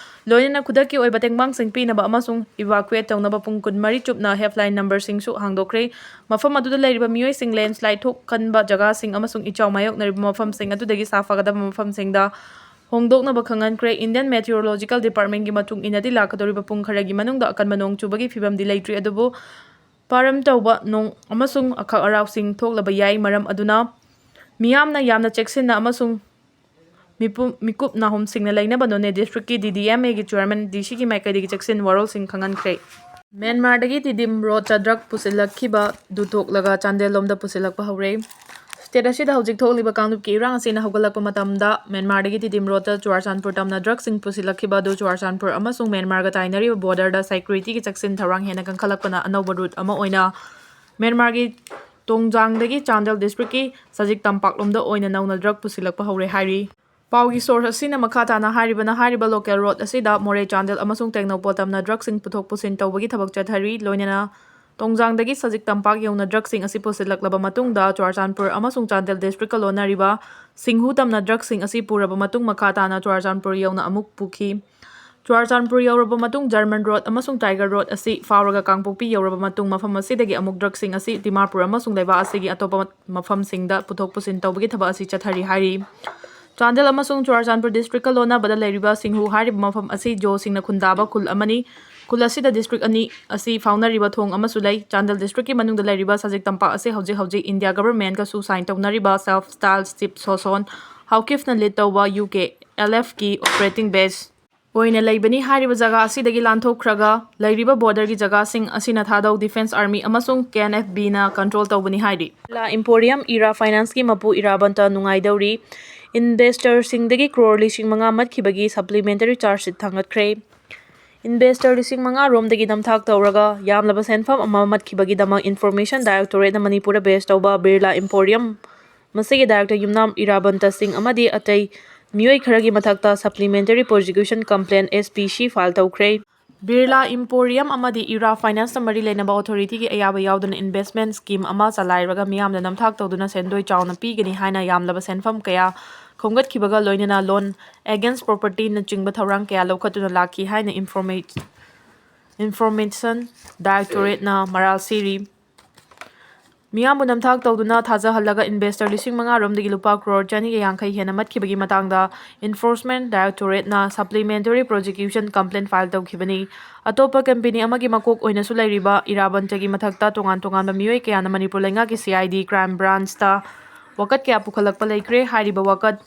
ꯂꯣꯏꯅꯅ ꯈꯨꯗꯛꯀꯤ ꯑꯣꯏꯕ ꯇꯦꯡꯕꯥꯡꯁꯤꯡ ꯄꯤꯅꯕ ꯑꯃꯁꯨꯡ ꯏꯚꯥꯀ꯭ꯌꯨꯑꯦꯠ ꯇꯧꯅꯕ ꯄꯨꯡ ꯀꯨꯟꯃꯔꯤ ꯆꯨꯞꯅ ꯍꯦꯜꯞꯂꯥꯏꯟ ꯅꯝꯕꯔꯁꯤꯡꯁꯨ ꯍꯥꯡꯗꯣꯛꯈ꯭ꯔꯦ꯫ ꯃꯐꯝ ꯑꯗꯨꯗ ꯂꯩꯔꯤꯕ ꯃꯤꯑꯣꯏꯁꯤꯡ ꯂꯦꯟꯁ꯭ꯂꯥꯏꯗ ꯊꯣꯛꯀꯟꯕ ꯖꯒꯥꯁꯤꯡ ꯑꯃꯁꯨꯡ ꯏꯆꯥꯎ ꯃꯥꯌꯣꯛꯅꯔꯤꯕ ꯃꯐꯝꯁꯤꯡ ꯑꯗꯨꯗꯒꯤ ꯁꯥꯐꯒꯗꯕ ꯃꯐꯝꯁꯤꯡꯗ ꯍꯣꯡꯗꯣꯛꯅꯕ ꯈꯪꯍꯟꯈ꯭ꯔꯦ꯫ ꯏꯟꯗꯤꯌꯟ ꯃꯦꯇꯤꯑꯣꯔꯣꯂꯣꯖꯤꯀꯦꯜ ꯗꯤꯄꯥꯔꯠꯃꯦꯟꯠꯀꯤ ꯃꯇꯨꯡ ꯏꯟꯅꯗꯤ ꯂꯥꯛꯀꯗꯧꯔꯤꯕ ꯄꯨꯡ ꯈꯔꯒꯤ ꯃꯅꯨꯡꯗ ꯑꯀꯟꯕ ꯅꯣꯡ ꯆꯨꯕꯒꯤ ꯐꯤꯕꯝꯗꯤ ꯂꯩꯇ꯭ꯔꯤ, ꯑꯗꯨꯕꯨ ꯄꯥꯔꯝ ꯇꯧꯕ ꯅꯣꯡ ꯑꯃꯁꯨꯡ ꯑꯈꯛ ꯑꯔꯥꯎꯁꯤꯡ ꯊꯣꯛꯂꯕ ꯌꯥꯏ꯫ ꯃꯔꯝ ꯑꯗꯨꯅ ꯃꯤꯌꯥꯝꯅ ꯌꯥꯝꯅ ꯆꯦꯛꯁꯤꯟꯅ ꯑꯃꯁꯨꯡ ꯃꯤꯄꯨꯝ, ꯃꯤꯀꯨꯞ ꯅꯥꯍꯨꯝꯁꯤꯡꯅ ꯂꯩꯅꯕ ꯅꯣꯅꯦ ꯗꯤꯁꯇ꯭ꯔꯤꯛꯀꯤ ꯗꯤ ꯗꯤ ꯑꯦꯝ ꯑꯦꯒꯤ ꯆꯤꯌꯔꯃꯦꯟ ꯗꯤ ꯁꯤꯒꯤ ꯃꯥꯏꯀꯩꯗꯒꯤ ꯆꯦꯛꯁꯤꯟ ꯋꯥꯔꯣꯜꯁꯤꯡ ꯈꯪꯍꯟꯈ꯭ꯔꯦ꯫ ꯃ꯭ꯌꯥꯟꯃꯥꯔꯗꯒꯤ ꯇꯤꯗꯤꯝ ꯔꯣꯗꯇ ꯗ꯭ꯔꯒ ꯄꯨꯁꯤꯜꯂꯛꯈꯤꯕ ꯑꯗꯨ ꯊꯣꯛꯂꯒ ꯆꯥꯟꯗꯦꯜ ꯂꯣꯝꯗ ꯄꯨꯁꯤꯜꯂꯛꯄ ꯍꯧꯔꯦ꯫ ꯁ꯭ꯇꯦꯠ ꯑꯁꯤꯗ ꯍꯧꯖꯤꯛ ꯊꯣꯛꯂꯤꯕ ꯀꯥꯡꯂꯨꯞꯀꯤ ꯏꯔꯥꯡ ꯑꯁꯤꯅ ꯍꯧꯒꯠꯂꯛꯄ ꯃꯇꯝꯗ ꯃ꯭ꯌꯥꯟꯃꯥꯔꯗꯒꯤ ꯇꯤꯗꯤꯝ ꯔꯣꯗꯇ ꯆꯨꯔꯥꯆꯥꯟꯄꯨꯔ ꯇꯝꯅ ꯗ꯭ꯔꯒꯁꯤꯡ ꯄꯨꯁꯤꯜꯂꯛꯈꯤꯕ ꯑꯗꯨ ꯆꯨꯔꯥꯆꯥꯟꯄꯨꯔ ꯑꯃꯁꯨꯡ ꯃ꯭ꯌꯥꯟꯃꯥꯔꯒ ꯇꯥꯏꯅꯔꯤꯕ ꯕꯣꯔꯗꯔꯗ ꯁꯦꯀ꯭ꯌꯨꯔꯤꯇꯤꯒꯤ ꯆꯦꯛꯁꯤꯟ ꯊꯧꯔꯥꯡ ꯍꯦꯟꯅ ꯀꯟꯈꯠꯂꯛꯄꯅ ꯑꯅꯧꯕ ꯔꯨꯠ ꯑꯃ ꯑꯣꯏꯅ ꯃ꯭ꯌꯥꯟꯃꯥꯔꯒꯤ ꯇꯣꯡꯖꯥꯡꯗꯒꯤ ꯆꯥꯟꯗꯦꯜ ꯗꯤꯁꯇ꯭ꯔꯤꯛꯀꯤ ꯁꯖꯤꯛ ꯇꯝꯄꯥꯛꯂꯣꯝꯗ ꯑꯣꯏꯅ ꯅꯧꯅ ꯗ꯭ꯔꯒ ꯄꯨꯁꯤꯜꯂꯛꯄ ꯍꯧꯔꯦ ꯍꯥꯏꯔꯤ꯫ ꯄꯥꯎꯒꯤ ꯁꯣꯔꯁ ꯑꯁꯤꯅ ꯃꯈꯥ ꯇꯥꯅ ꯍꯥꯏꯔꯤꯕꯅ, ꯍꯥꯏꯔꯤꯕ ꯂꯣꯀꯦꯜ ꯔꯣꯗ ꯑꯁꯤꯗ ꯃꯣꯔꯦ ꯆꯥꯟꯗꯦꯜ ꯑꯃꯁꯨꯡ ꯇꯦꯡꯅꯧꯄꯜ ꯇꯝꯅ ꯗ꯭ꯔꯒꯁꯤꯡ ꯄꯨꯊꯣꯛ ꯄꯨꯁꯤꯟ ꯇꯧꯕꯒꯤ ꯊꯕꯛ ꯆꯠꯊꯔꯤ꯫ ꯂꯣꯏꯅꯅ ꯇꯣꯡꯖꯥꯡꯗꯒꯤ ꯁꯖꯤꯛ ꯇꯝꯄꯥꯛ ꯌꯧꯅ ꯗ꯭ꯔꯒꯁꯤꯡ ꯑꯁꯤ ꯄꯨꯁꯤꯜꯂꯛꯂꯕ ꯃꯇꯨꯡꯗ, ꯆꯨꯔꯥꯆꯥꯟꯄꯨꯔ ꯑꯃꯁꯨꯡ ꯆꯥꯟꯗꯦꯜ ꯗꯤꯁꯇ꯭ꯔꯤꯛꯀ ꯂꯣꯟꯅꯔꯤꯕ ꯁꯤꯡꯍꯨ ꯇꯝꯅ ꯗ꯭ꯔꯒꯁꯤꯡ ꯑꯁꯤ ꯄꯨꯔꯕ ꯃꯇꯨꯡ, ꯃꯈꯥ ꯇꯥꯅ ꯆꯨꯔꯥꯆꯥꯟꯄꯨꯔ ꯌꯧꯅ ꯑꯃꯨꯛ ꯄꯨꯈꯤ꯫ ꯆꯨꯔꯥꯆꯥꯟꯄꯨꯔ ꯌꯧꯔꯕ ꯃꯇꯨꯡ, ꯖꯔꯃꯟ ꯔꯣꯗ ꯑꯃꯁꯨꯡ ꯇꯥꯏꯒꯔ ꯔꯣꯗ ꯑꯁꯤ ꯐꯥꯎꯔꯒ ꯀꯥꯡꯄꯣꯛꯄꯤ ꯌꯧꯔꯕ ꯃꯇꯨꯡ, ꯃꯐꯝ ꯑꯁꯤꯗꯒꯤ ꯑꯃꯨꯛ ꯗ꯭ꯔꯒꯁꯤꯡ ꯑꯁꯤ ꯗꯤꯃꯥꯄꯨꯔ ꯑꯃꯁꯨꯡ ꯂꯩꯕꯥꯛ ꯑꯁꯤꯒꯤ ꯑꯇꯣꯞꯄ ꯃꯐꯝꯁꯤꯡꯗ ꯄꯨꯊꯣꯛ ꯄꯨꯁꯤꯟ ꯇꯧꯕꯒꯤ ꯊꯕꯛ ꯑꯁꯤ ꯆꯠꯊꯔꯤ ꯍꯥꯏꯔꯤ꯫ ꯆꯥꯟꯗꯦꯜ ꯑꯃꯁꯨꯡ ꯆꯨꯔꯥꯆꯥꯟꯄꯨꯔ ꯗꯤꯁꯇ꯭ꯔꯤꯛꯀ ꯂꯣꯟꯅꯕꯗ ꯂꯩꯔꯤꯕ ꯁꯤꯡꯍꯨ ꯍꯥꯏꯔꯤꯕ ꯃꯐꯝ ꯑꯁꯤ ꯖꯣꯁꯤꯡꯅ ꯈꯨꯟꯗꯥꯕ ꯈꯨꯜ ꯑꯃꯅꯤ꯫ ꯈꯨꯜ ꯑꯁꯤꯗ ꯗꯤꯁꯇ꯭ꯔꯤꯛ ꯑꯅꯤ ꯑꯁꯤ ꯐꯥꯎꯅꯔꯤꯕ ꯊꯣꯡ ꯑꯃꯁꯨ ꯂꯩ꯫ ꯆꯥꯟꯗꯦꯜ ꯗꯤꯁꯇ꯭ꯔꯤꯛꯀꯤ ꯃꯅꯨꯡꯗ ꯂꯩꯔꯤꯕ ꯁꯖꯤꯛ ꯇꯝꯄꯥꯛ ꯑꯁꯤ ꯍꯧꯖꯤꯛ ꯍꯧꯖꯤꯛ ꯏꯟꯗꯤꯌꯥ ꯒꯚꯔꯟꯃꯦꯟꯠꯀꯁꯨ ꯁꯥꯏꯟ ꯇꯧꯅꯔꯤꯕ ꯁꯦꯜꯐ ꯁ꯭ꯇꯥꯏꯜ ꯆꯤꯐ ꯁꯣꯁꯣꯟ ꯍꯥꯎꯀꯤꯐꯅ ꯂꯤꯗ ꯇꯧꯕ ꯌꯨ ꯀꯦ ꯑꯦꯜ ꯑꯦꯐꯀꯤ ꯑꯣꯄꯔꯦꯇꯤꯡ ꯕꯦꯁ ꯑꯣꯏꯅ ꯂꯩꯕꯅꯤ꯫ ꯍꯥꯏꯔꯤꯕ ꯖꯒꯥ ꯑꯁꯤꯗꯒꯤ ꯂꯥꯟꯊꯣꯛꯈ꯭ꯔꯒ ꯂꯩꯔꯤꯕ ꯕꯣꯔꯗꯔꯒꯤ ꯖꯒꯥꯁꯤꯡ ꯑꯁꯤꯅ ꯊꯥꯗꯧ ꯗꯤꯐꯦꯟꯁ ꯑꯥꯔꯃꯤ ꯑꯃꯁꯨꯡ ꯀꯦ ꯑꯦꯟ ꯑꯦꯐ ꯕꯤꯅ ꯀꯟꯇ꯭ꯔꯣꯜ ꯇꯧꯕꯅꯤ ꯍꯥꯏꯔꯤ꯫ ꯕꯤꯔꯂꯥ ꯏꯝꯄꯣꯔꯤꯌꯝ ꯏꯔꯥ ꯐꯥꯏꯅꯥꯟꯁꯀꯤ ꯃꯄꯨ ꯏꯔꯥꯕꯟꯇ ꯅꯨꯡꯉꯥꯏꯗꯧꯔꯤ꯫ ꯏꯟꯚꯦꯁꯇꯔꯁꯤꯡꯗꯒꯤ ꯀ꯭ꯔꯣꯔ ꯂꯤꯁꯤꯡ ꯃꯉꯥ ꯃꯠꯈꯤꯕꯒꯤ ꯁꯄ꯭ꯂꯤꯃꯦꯟꯇꯔꯤ ꯆꯥꯔꯖ ꯁꯤꯠ ꯊꯥꯡꯒꯠꯈ꯭ꯔꯦ꯫ ꯏꯟꯚꯦꯁꯇꯔ ꯂꯤꯁꯤꯡ ꯃꯉꯥ ꯔꯣꯝꯗꯒꯤ ꯅꯝꯊꯥꯛ ꯇꯧꯔꯒ ꯌꯥꯝꯂꯕ ꯁꯦꯟꯐꯝ ꯑꯃ ꯃꯠꯈꯤꯕꯒꯤꯗꯃꯛ ꯏꯟꯐꯣꯔꯃꯦꯁꯟ ꯗꯥꯏꯔꯦꯛꯇꯣꯔꯦꯠꯅ ꯃꯅꯤꯄꯨꯔꯗ ꯕꯦꯁ ꯇꯧꯕ ꯕꯤꯔꯂꯥ ꯏꯝꯄꯣꯔꯤꯌꯝ, ꯃꯁꯤꯒꯤ ꯗꯥꯏꯔꯦꯛꯇꯔ ꯌꯨꯝꯅꯥꯝ ꯏꯔꯥꯕꯟꯇ ꯁꯤꯡ ꯑꯃꯗꯤ ꯑꯇꯩ ꯃꯤꯑꯣꯏ ꯈꯔꯒꯤ ꯃꯊꯛꯇ ꯁꯄ꯭ꯂꯤꯃꯦꯟꯇꯔꯤ ꯄ꯭ꯔꯣꯁꯤꯀ꯭ꯌꯨꯁꯟ ꯀꯝꯄ꯭ꯂꯦꯟ, ꯑꯦꯁ ꯄꯤ ꯁꯤ, ꯐꯥꯏꯜ ꯇꯧꯈ꯭ꯔꯦ꯫ ꯕꯤꯔꯂꯥ ꯏꯝꯄꯣꯔꯤꯌꯝ ꯑꯃꯗꯤ ꯏꯔꯥ ꯐꯥꯏꯅꯥꯟꯁꯇ ꯃꯔꯤ ꯂꯩꯅꯕ ꯑꯣꯊꯣꯔꯤꯇꯤꯒꯤ ꯑꯌꯥꯕ ꯌꯥꯎꯗꯅ ꯏꯟꯚꯦꯁꯠꯃꯦꯟꯠ ꯁ꯭ꯀꯤꯝ ꯑꯃ ꯆꯂꯥꯏꯔꯒ ꯃꯤꯌꯥꯝꯗ ꯅꯝꯊꯥꯛ ꯇꯧꯗꯨꯅ ꯁꯦꯟꯗꯣꯏ ꯆꯥꯎꯅ ꯄꯤꯒꯅꯤ ꯍꯥꯏꯅ ꯌꯥꯝꯂꯕ ꯁꯦꯟꯐꯝ ꯀꯌꯥ ꯈꯣꯝꯒꯠꯈꯤꯕꯒ ꯂꯣꯏꯅꯅ ꯂꯣꯟ ꯑꯦꯒꯦꯟꯁ ꯄ꯭ꯔꯣꯄꯔꯇꯤꯅꯆꯤꯡꯕ ꯊꯧꯔꯥꯡ ꯀꯌꯥ ꯂꯧꯈꯠꯇꯨꯅ ꯂꯥꯛꯈꯤ ꯍꯥꯏꯅ ꯏꯟꯐꯣꯔꯃꯦ-, ꯏꯟꯐꯣꯔꯃꯦꯁꯟ ꯗꯥꯏꯔꯦꯛꯇꯣꯔꯦꯠꯅ ꯃꯔꯥꯜ ꯁꯤꯔꯤ꯫ ꯃꯤꯌꯥꯝꯕꯨ ꯅꯝꯊꯥꯛ ꯇꯧꯗꯨꯅ ꯊꯥꯖꯍꯜꯂꯒ ꯏꯟꯚꯦꯁꯇꯔ ꯂꯤꯁꯤꯡ ꯃꯉꯥ ꯔꯣꯝꯗꯒꯤ ꯂꯨꯄꯥ ꯀ꯭ꯔꯣꯔ ꯆꯅꯤꯒ ꯌꯥꯡꯈꯩ ꯍꯦꯟꯅ ꯃꯠꯈꯤꯕꯒꯤ ꯃꯇꯥꯡꯗ ꯏꯟꯐꯣꯔꯁꯃꯦꯟꯠ ꯗꯥꯏꯔꯦꯛꯇꯣꯔꯦꯠꯅ ꯁꯄ꯭ꯂꯤꯃꯦꯟꯇꯔꯤ ꯄ꯭ꯔꯣꯁꯤꯀ꯭ꯌꯨꯁꯟ ꯀꯝꯄ꯭ꯂꯦꯟ ꯐꯥꯏꯜ ꯇꯧꯈꯤꯕꯅꯤ꯫ ꯑꯇꯣꯞꯄ ꯀꯝꯄꯦꯅꯤ ꯑꯃꯒꯤ ꯃꯀꯣꯛ ꯑꯣꯏꯅꯁꯨ ꯂꯩꯔꯤꯕ ꯏꯔꯥꯕꯟꯇꯒꯤ ꯃꯊꯛꯇ ꯇꯣꯉꯥꯟ ꯇꯣꯉꯥꯟꯕ ꯃꯤꯑꯣꯏ ꯀꯌꯥꯅ ꯃꯅꯤꯄꯨꯔ ꯂꯩꯉꯥꯛꯀꯤ ꯁꯤ ꯑꯥꯏ ꯗꯤ ꯀ꯭ꯔꯥꯏꯝ ꯕ꯭ꯔꯥꯟꯆꯇ ꯋꯥꯀꯠ ꯀꯌꯥ ꯄꯨꯈꯠꯂꯛꯄ ꯂꯩꯈ꯭ꯔꯦ꯫ ꯍꯥꯏꯔꯤꯕ ꯋꯥꯀꯠ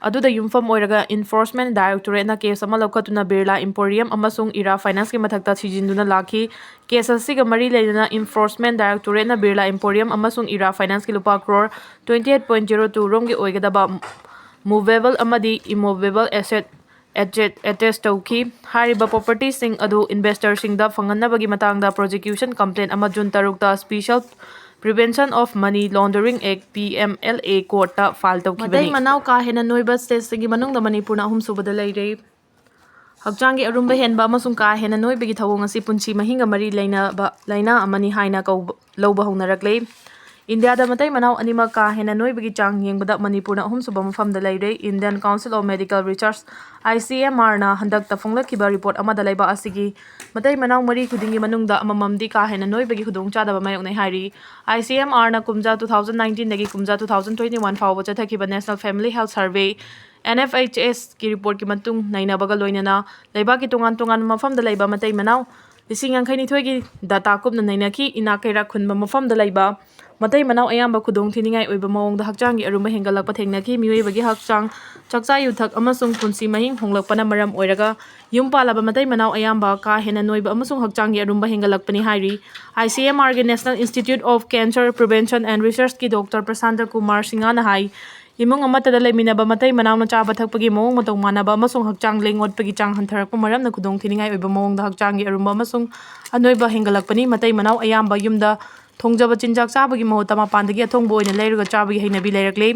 ꯑꯗꯨꯗ ꯌꯨꯝꯐꯝ ꯑꯣꯏꯔꯒ ꯏꯟꯐꯣꯔꯁꯃꯦꯟꯠ ꯗꯥꯏꯔꯦꯛꯇꯣꯔꯦꯠꯅ ꯀꯦꯁ ꯑꯃ ꯂꯧꯈꯠꯇꯨꯅ ꯕꯤꯔꯂꯥ ꯏꯝꯄꯣꯔꯤꯌꯝ ꯑꯃꯁꯨꯡ ꯏꯔꯥ ꯐꯥꯏꯅꯥꯟꯁꯀꯤ ꯃꯊꯛꯇ ꯊꯤꯖꯤꯟꯗꯨꯅ ꯂꯥꯛꯈꯤ꯫ ꯀꯦꯁ ꯑꯁꯤꯒ ꯃꯔꯤ ꯂꯩꯅꯅ ꯏꯟꯐꯣꯔꯁꯃꯦꯟꯠ ꯗꯥꯏꯔꯦꯛꯇꯣꯔꯦꯠꯅ ꯕꯤꯔꯂꯥ ꯏꯝꯄꯣꯔꯤꯌꯝ ꯑꯃꯁꯨꯡ ꯏꯔꯥ ꯐꯥꯏꯅꯥꯟꯁꯀꯤ ꯂꯨꯄꯥ crore twenty eight point zero two ꯔꯣꯝꯒꯤ ꯑꯣꯏꯒꯗꯕ ꯃꯨꯚꯦꯕꯜ ꯑꯃꯗꯤ ꯏꯃꯨꯚꯦꯕꯜ ꯑꯦꯁꯦꯠ ꯑꯦꯇꯦꯆ ꯇꯧꯈꯤ꯫ ꯍꯥꯏꯔꯤꯕ ꯄ꯭ꯔꯣꯄꯔꯇꯤꯁꯤꯡ ꯑꯗꯨ ꯏꯟꯚꯦꯁꯇꯔꯁꯤꯡꯗ ꯐꯪꯍꯟꯅꯕꯒꯤ ꯃꯇꯥꯡꯗ ꯄ꯭ꯔꯣꯁꯤꯀ꯭ꯌꯨꯁꯟ ꯀꯝꯄ꯭ꯂꯦꯟ ꯑꯃ ꯖꯨꯟ ꯇꯔꯨꯛꯇ special prevention of money laundering act, P M L A, ꯀꯣꯔꯠꯇ ꯐꯥꯏꯜ ꯇꯧꯈꯤꯕꯅꯤ꯫ ꯃꯇꯩ ꯃꯅꯥꯎ ꯀꯥ ꯍꯦꯟꯅ ꯅꯣꯏꯕ ꯁ꯭ꯇꯦꯠꯁꯤꯡꯒꯤ ꯃꯅꯨꯡꯗ ꯃꯅꯤꯄꯨꯔꯅ ꯑꯍꯨꯝꯁꯨꯕꯗ ꯂꯩꯔꯦ꯫ ꯍꯛꯆꯥꯡꯒꯤ ꯑꯔꯨꯝꯕ ꯍꯦꯟꯕ ꯑꯃꯁꯨꯡ ꯀꯥ ꯍꯦꯟꯅ ꯅꯣꯏꯕꯒꯤ ꯊꯧꯑꯣꯡ ꯑꯁꯤ ꯄꯨꯟꯁꯤ ꯃꯍꯤꯡꯒ ꯃꯔꯤ ꯂꯩꯅꯕ ꯂꯥꯏꯅꯥ ꯑꯃꯅꯤ ꯍꯥꯏꯅ ꯀꯧꯕ, ꯂꯧꯕ ꯍꯧꯅꯔꯛꯂꯦ꯫ ꯏꯟꯗꯤꯌꯥꯗ ꯃꯇꯩ ꯃꯅꯥꯎ ꯑꯅꯤꯃꯛ ꯀꯥ ꯍꯦꯟꯅ ꯅꯣꯏꯕꯒꯤ ꯆꯥꯡ ꯌꯦꯡꯕꯗ ꯃꯅꯤꯄꯨꯔꯅ ꯑꯍꯨꯝꯁꯨꯕ ꯃꯐꯝꯗ ꯂꯩꯔꯦ꯫ Indian Council of Medical Research, I C M R ꯅ ꯍꯟꯗꯛꯇ ꯐꯣꯡꯂꯛꯈꯤꯕ ꯔꯤꯄꯣꯔꯠ ꯑꯃꯗ ꯂꯩꯕꯥꯛ ꯑꯁꯤꯒꯤ ꯃꯇꯩ ꯃꯅꯥꯎ ꯃꯔꯤ ꯈꯨꯗꯤꯡꯒꯤ ꯃꯅꯨꯡꯗ ꯑꯃꯃꯝꯗꯤ ꯀꯥ ꯍꯦꯟꯅ ꯅꯣꯏꯕꯒꯤ ꯈꯨꯗꯣꯡꯆꯥꯗꯕ ꯃꯥꯌꯣꯛꯅꯩ ꯍꯥꯏꯔꯤ꯫ I C M R ꯅ ꯀꯨꯝꯖꯥ two thousand nineteen ꯗꯒꯤ ꯀꯨꯝꯖꯥ two thousand twenty one ꯐꯥꯎꯕ ꯆꯠꯊꯈꯤꯕ National Family Health Survey, N F H S ꯀꯤ ꯔꯤꯄꯣꯔꯠꯀꯤ ꯃꯇꯨꯡ ꯅꯩꯅꯕꯒ ꯂꯣꯏꯅꯅ ꯂꯩꯕꯥꯛꯀꯤ ꯇꯣꯉꯥꯟ ꯇꯣꯉꯥꯟꯕ ꯃꯐꯝꯗ ꯂꯩꯕ ꯃꯇꯩ ꯃꯅꯥꯎ ꯂꯤꯁꯤꯡ ꯌꯥꯡꯈꯩ ꯅꯤꯊꯣꯏꯒꯤ data ꯀꯨꯞꯅ ꯅꯩꯅꯈꯤ꯫ ꯏꯅꯥꯛ ꯀꯩꯔꯥꯛ ꯈꯨꯟꯕ ꯃꯐꯝꯗ ꯂꯩꯕ ꯃꯇꯩ ꯃꯅꯥꯎ ꯑꯌꯥꯝꯕ ꯈꯨꯗꯣꯡ ꯊꯤꯅꯤꯡꯉꯥꯏ ꯑꯣꯏꯕ ꯃꯑꯣꯡꯗ ꯍꯛꯆꯥꯡꯒꯤ ꯑꯔꯨꯝꯕ ꯍꯦꯟꯒꯠꯂꯛꯄ ꯊꯦꯡꯅꯈꯤ꯫ ꯃꯤꯑꯣꯏꯕꯒꯤ ꯍꯛꯆꯥꯡ, ꯆꯥꯛꯆꯥ ꯌꯨꯊꯛ ꯑꯃꯁꯨꯡ ꯄꯨꯟꯁꯤ ꯃꯍꯤꯡ ꯍꯣꯡꯂꯛꯄꯅ ꯃꯔꯝ ꯑꯣꯏꯔꯒ ꯌꯨꯝ ꯄꯥꯜꯂꯕ ꯃꯇꯩ ꯃꯅꯥꯎ ꯑꯌꯥꯝꯕ ꯀꯥ ꯍꯦꯟꯅ ꯅꯣꯏꯕ ꯑꯃꯁꯨꯡ ꯍꯛꯆꯥꯡꯒꯤ ꯑꯔꯨꯝꯕ ꯍꯦꯟꯒꯠꯂꯛꯄꯅꯤ ꯍꯥꯏꯔꯤ꯫ I C M R ꯒꯤ National Institute of Cancer Prevention and Research ꯀꯤ Doctor ꯄ꯭ꯔꯁꯥꯟꯇ ꯀꯨꯃꯥꯔ ꯁꯤꯡꯍꯅ ꯍꯥꯏ, ꯏꯃꯨꯡ ꯑꯃꯠꯇꯗ ꯂꯩꯃꯤꯟꯅꯕ ꯃꯇꯩ ꯃꯅꯥꯎꯅ ꯆꯥꯕ ꯊꯛꯄꯒꯤ ꯃꯑꯣꯡ ꯃꯇꯧ ꯃꯥꯟꯅꯕ ꯑꯃꯁꯨꯡ ꯍꯛꯆꯥꯡ ꯂꯦꯡ ꯑꯣꯠꯄꯒꯤ ꯆꯥꯡ ꯍꯟꯊꯔꯛꯄ ꯃꯔꯝꯅ ꯈꯨꯗꯣꯡ ꯊꯤꯅꯤꯡꯉꯥꯏ ꯑꯣꯏꯕ ꯃꯑꯣꯡꯗ ꯍꯛꯆꯥꯡꯒꯤ ꯑꯔꯨꯝꯕ ꯑꯃꯁꯨꯡ ꯑꯅꯣꯏꯕ ꯍꯦꯟꯒꯠꯂꯛꯄꯅꯤ꯫ ꯃꯇꯩ ꯃꯅꯥꯎ ꯑꯌꯥꯝꯕ ꯌꯨꯝꯗ ꯊꯣꯡꯖꯕ ꯆꯤꯟꯖꯥꯛ ꯆꯥꯕꯒꯤ ꯃꯍꯨꯠꯇ ꯃꯄꯥꯟꯗꯒꯤ ꯑꯊꯣꯡꯕ ꯑꯣꯏꯅ ꯂꯩꯔꯒ ꯆꯥꯕꯒꯤ ꯍꯩꯅꯕꯤ ꯂꯩꯔꯛꯂꯦ꯫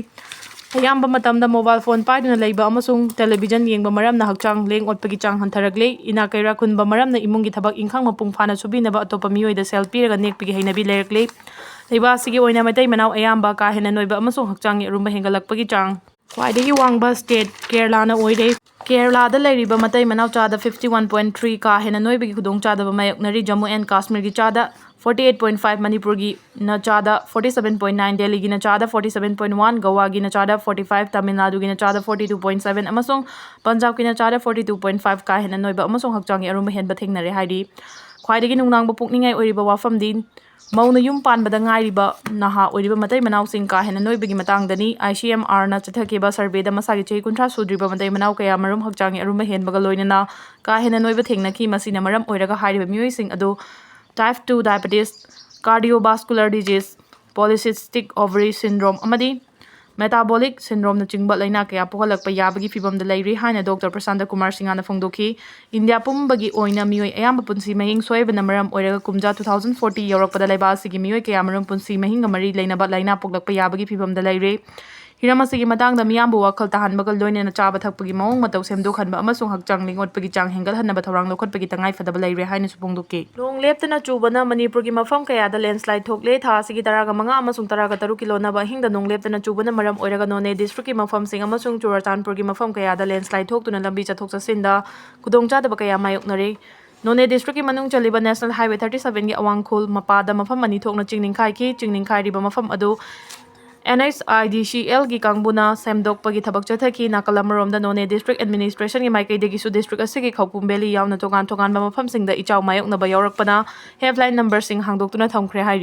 ꯑꯌꯥꯝꯕ ꯃꯇꯝꯗ mobile phone ꯄꯥꯏꯗꯨꯅ ꯂꯩꯕ ꯑꯃꯁꯨꯡ television ꯌꯦꯡꯕ ꯃꯔꯝꯅ ꯍꯛꯆꯥꯡ ꯂꯦꯡ ꯑꯣꯠꯄꯒꯤ ꯆꯥꯡ ꯍꯟꯊꯔꯛꯂꯦ꯫ ꯏꯅꯥꯛ ꯀꯩꯔꯥꯛ ꯈꯨꯟꯕ ꯃꯔꯝꯅ ꯏꯃꯨꯡꯒꯤ ꯊꯕꯛ ꯏꯪꯈꯥꯡ ꯃꯄꯨꯡ ꯐꯥꯅ ꯁꯨꯕꯤꯅꯕ ꯑꯇꯣꯞꯄ ꯃꯤꯑꯣꯏꯗ ꯁꯦꯜ ꯄꯤꯔꯒ ꯅꯦꯛꯄꯒꯤ ꯍꯩꯅꯕꯤ ꯂꯩꯔꯛꯂꯦ꯫ ꯂꯩꯕꯥꯛ ꯑꯁꯤꯒꯤ ꯑꯣꯏꯅ ꯃꯩꯇꯩ ꯃꯅꯥꯎ ꯑꯌꯥꯝꯕ ꯀꯥ ꯍꯦꯟꯅ ꯅꯣꯏꯕ ꯑꯃꯁꯨꯡ ꯍꯛꯆꯥꯡꯒꯤ ꯑꯔꯨꯝꯕ ꯍꯦꯟꯒꯠꯂꯛꯄꯒꯤ ꯆꯥꯡ ꯈ꯭ꯋꯥꯏꯗꯒꯤ ꯋꯥꯡꯕ state ꯀꯦꯔꯂꯥꯅ ꯑꯣꯏꯔꯦ꯫ ꯀꯦꯔꯂꯥꯗ ꯂꯩꯔꯤꯕ ꯃꯇꯩ ꯃꯅꯥꯎ ꯆꯥꯗ fifty one point three ꯀꯥ ꯍꯦꯟꯅ ꯅꯣꯏꯕꯒꯤ ꯈꯨꯗꯣꯡꯆꯥꯗꯕ ꯃꯥꯌꯣꯛꯅꯔꯤ꯫ ꯖꯝꯃꯨ and ꯀꯥꯁꯃꯤꯔꯒꯤ ꯆꯥꯗ forty eight point five, ꯃꯅꯤꯄꯨꯔꯒꯤꯅ ꯆꯥꯗ forty seven point nine, ꯗꯦꯜꯂꯤꯒꯤꯅ ꯆꯥꯗ forty seven point one, ꯒꯋꯥꯒꯤꯅ ꯆꯥꯗ forty five, ꯇꯥꯃꯤꯜ ꯅꯥꯗꯨꯒꯤꯅ ꯆꯥꯗ forty two point seven ꯑꯃꯁꯨꯡ ꯄꯟꯖꯥꯕꯀꯤꯅ ꯆꯥꯗ forty two point five ꯀꯥ ꯍꯦꯟꯅ ꯅꯣꯏꯕ ꯑꯃꯁꯨꯡ ꯍꯛꯆꯥꯡꯒꯤ ꯑꯔꯨꯝꯕ ꯍꯦꯟꯕ ꯊꯦꯡꯅꯔꯦ ꯍꯥꯏꯔꯤ꯫ ꯈ꯭ꯋꯥꯏꯗꯒꯤ ꯅꯨꯡꯅꯥꯡꯕ ꯄꯣꯛꯅꯤꯡꯉꯥꯏ ꯑꯣꯏꯔꯤꯕ ꯋꯥꯐꯝꯗꯤ ꯃꯧꯅ ꯌꯨꯝ ꯄꯥꯟꯕꯗ ꯉꯥꯏꯔꯤꯕ ꯅꯍꯥ ꯑꯣꯏꯔꯤꯕ ꯃꯇꯩ ꯃꯅꯥꯎꯁꯤꯡ ꯀꯥ ꯍꯦꯟꯅ ꯅꯣꯏꯕꯒꯤ ꯃꯇꯥꯡꯗꯅꯤ꯫ I C M R ꯅ ꯆꯠꯊꯈꯤꯕ survey ꯗ ꯃꯁꯥꯒꯤ ꯆꯍꯤ ꯀꯨꯟꯊ꯭ꯔꯥ ꯁꯨꯗ꯭ꯔꯤꯕ ꯃꯇꯩ ꯃꯅꯥꯎ ꯀꯌꯥꯃꯔꯨꯝ ꯍꯛꯆꯥꯡꯒꯤ ꯑꯔꯨꯝꯕ ꯍꯦꯟꯕꯒ ꯂꯣꯏꯅꯅ ꯀꯥ ꯍꯦꯟꯅ ꯅꯣꯏꯕ ꯊꯦꯡꯅꯈꯤ꯫ ꯃꯁꯤꯅ ꯃꯔꯝ ꯑꯣꯏꯔꯒ ꯍꯥꯏꯔꯤꯕ ꯃꯤꯑꯣꯏꯁꯤꯡ ꯑꯗꯨ type two diabetes, cardiovascular disease, polycystic ovary syndrome ꯑꯃꯗꯤ metabolic syndrome ꯅꯆꯤꯡꯕ ꯂꯥꯏꯅꯥ ꯀꯌꯥ ꯄꯣꯛꯍꯜꯂꯛꯄ ꯌꯥꯕꯒꯤ ꯐꯤꯚꯝꯗ ꯂꯩꯔꯤ ꯍꯥꯏꯅ Doctor ꯄ꯭ꯔꯁꯥꯟꯇ ꯀꯨꯃꯥꯔ ꯁꯤꯡꯍꯅ ꯐꯣꯡꯗꯣꯛꯈꯤ꯫ ꯏꯟꯗꯤꯌꯥ ꯄꯨꯝꯕꯒꯤ ꯑꯣꯏꯅ ꯃꯤꯑꯣꯏ ꯑꯌꯥꯝꯕ ꯄꯨꯟꯁꯤ ꯃꯍꯤꯡ ꯁꯣꯏꯕꯅ ꯃꯔꯝ ꯑꯣꯏꯔꯒ ꯀꯨꯝꯖꯥ two thousand forty ꯌꯧꯔꯛꯄꯗ ꯂꯩꯕꯥꯛ ꯑꯁꯤꯒꯤ ꯃꯤꯑꯣꯏ ꯀꯌꯥꯃꯔꯨꯝ ꯄꯨꯟꯁꯤ ꯃꯍꯤꯡꯒ ꯃꯔꯤ ꯂꯩꯅꯕ ꯂꯥꯏꯅꯥ ꯄꯣꯛꯂꯛꯄ ꯌꯥꯕꯒꯤ ꯐꯤꯚꯝꯗ ꯂꯩꯔꯦ꯫ ꯍꯤꯔꯝ ꯑꯁꯤꯒꯤ ꯃꯇꯥꯡꯗ ꯃꯤꯌꯥꯝꯕꯨ ꯋꯥꯈꯜ ꯇꯥꯍꯟꯕꯒ ꯂꯣꯏꯅꯅ ꯆꯥꯕ ꯊꯛꯄꯒꯤ ꯃꯑꯣꯡ ꯃꯇꯧ ꯁꯦꯝꯗꯣꯛꯍꯟꯕ ꯑꯃꯁꯨꯡ ꯍꯛꯆꯥꯡ ꯂꯦꯡ-ꯑꯣꯠꯄꯒꯤ ꯆꯥꯡ ꯍꯦꯟꯒꯠꯍꯟꯅꯕ ꯊꯧꯔꯥꯡ ꯂꯧꯈꯠꯄꯒꯤ ꯇꯉꯥꯏ ꯐꯗꯕ ꯂꯩꯔꯦ ꯍꯥꯏꯅꯁꯨ ꯐꯣꯡꯗꯣꯛꯈꯤ꯫ ꯅꯣꯡ ꯂꯦꯞꯇꯅ ꯆꯨꯕꯅ ꯃꯅꯤꯄꯨꯔꯒꯤ ꯃꯐꯝ ꯀꯌꯥꯗ ꯂꯦꯟꯁ꯭ꯂꯥꯏꯗ ꯊꯣꯛꯂꯦ꯫ ꯊꯥ ꯑꯁꯤꯒꯤ ꯇꯔꯥꯒ ꯃꯉꯥ ꯑꯃꯁꯨꯡ ꯇꯔꯥꯒ ꯇꯔꯨꯛꯀꯤ ꯂꯣꯟꯅꯕ ꯑꯍꯤꯡꯗ ꯅꯣꯡ ꯂꯦꯞꯇꯅ ꯆꯨꯕꯅ ꯃꯔꯝ ꯑꯣꯏꯔꯒ ꯅꯣꯅꯦ ꯗꯤꯁꯇ꯭ꯔꯤꯛꯀꯤ ꯃꯐꯝꯁꯤꯡ ꯑꯃꯁꯨꯡ ꯆꯨꯔꯆꯥꯟꯄꯨꯔꯒꯤ ꯃꯐꯝ ꯀꯌꯥꯗ ꯂꯦꯟꯁ꯭ꯂꯥꯏꯗ ꯊꯣꯛꯇꯨꯅ ꯂꯝꯕꯤ ꯆꯠꯊꯣꯛ ꯆꯠꯁꯤꯟꯗ ꯈꯨꯗꯣꯡꯆꯥꯗꯕ ꯀꯌꯥ ꯃꯥꯌꯣꯛꯅꯔꯦ꯫ ꯅꯣꯅꯦ ꯗꯤꯁꯇ꯭ꯔꯤꯛꯀꯤ ꯃꯅꯨꯡ ꯆꯜꯂꯤꯕ ꯅꯦꯁꯅꯦꯜ ꯍꯥꯏꯋꯦ ꯊꯥꯔꯇꯤ ꯁꯚꯦꯟꯒꯤ ꯑꯋꯥꯡ ꯈꯨꯜ ꯃꯄꯥꯗ ꯃꯐꯝ ꯑꯅꯤ ꯊꯣꯛꯅ ꯆꯤꯡ ꯅꯤꯡꯈꯥꯏꯈꯤ꯫ ꯆꯤꯡ ꯅꯤꯡꯈꯥꯏꯔꯤꯕ ꯃꯐꯝ ꯑꯗꯨ NHIDCLꯒꯤ ꯀꯥꯡꯕꯨꯅ ꯁꯦꯝꯗꯣꯛꯄꯒꯤ ꯊꯕꯛ ꯆꯠꯊꯈꯤ꯫ ꯅꯥꯀꯜ ꯑꯃꯔꯣꯝꯗ ꯅꯣꯅꯦ ꯗꯤꯁꯇ꯭ꯔꯤꯛ ꯑꯦꯗꯃꯤꯅꯤꯁꯇ꯭ꯔꯦꯁꯟꯒꯤ ꯃꯥꯏꯀꯩꯗꯒꯤꯁꯨ ꯗꯤꯁꯇ꯭ꯔꯤꯛ ꯑꯁꯤꯒꯤ ꯈꯧꯄꯨꯝ ꯚꯦꯂꯤ ꯌꯥꯎꯅ ꯇꯣꯉꯥꯟ ꯇꯣꯉꯥꯟꯕ ꯃꯐꯝꯁꯤꯡꯗ ꯏꯆꯥꯎ ꯃꯥꯌꯣꯛꯅꯕ ꯌꯥꯎꯔꯛꯄꯅ ꯍꯦꯜꯞꯂꯥꯏꯟ ꯅꯝꯕꯔꯁꯤꯡ ꯍꯥꯡꯗꯣꯛꯇꯨꯅ ꯊꯝꯈ꯭ꯔꯦ ꯍꯥꯏꯔꯤ꯫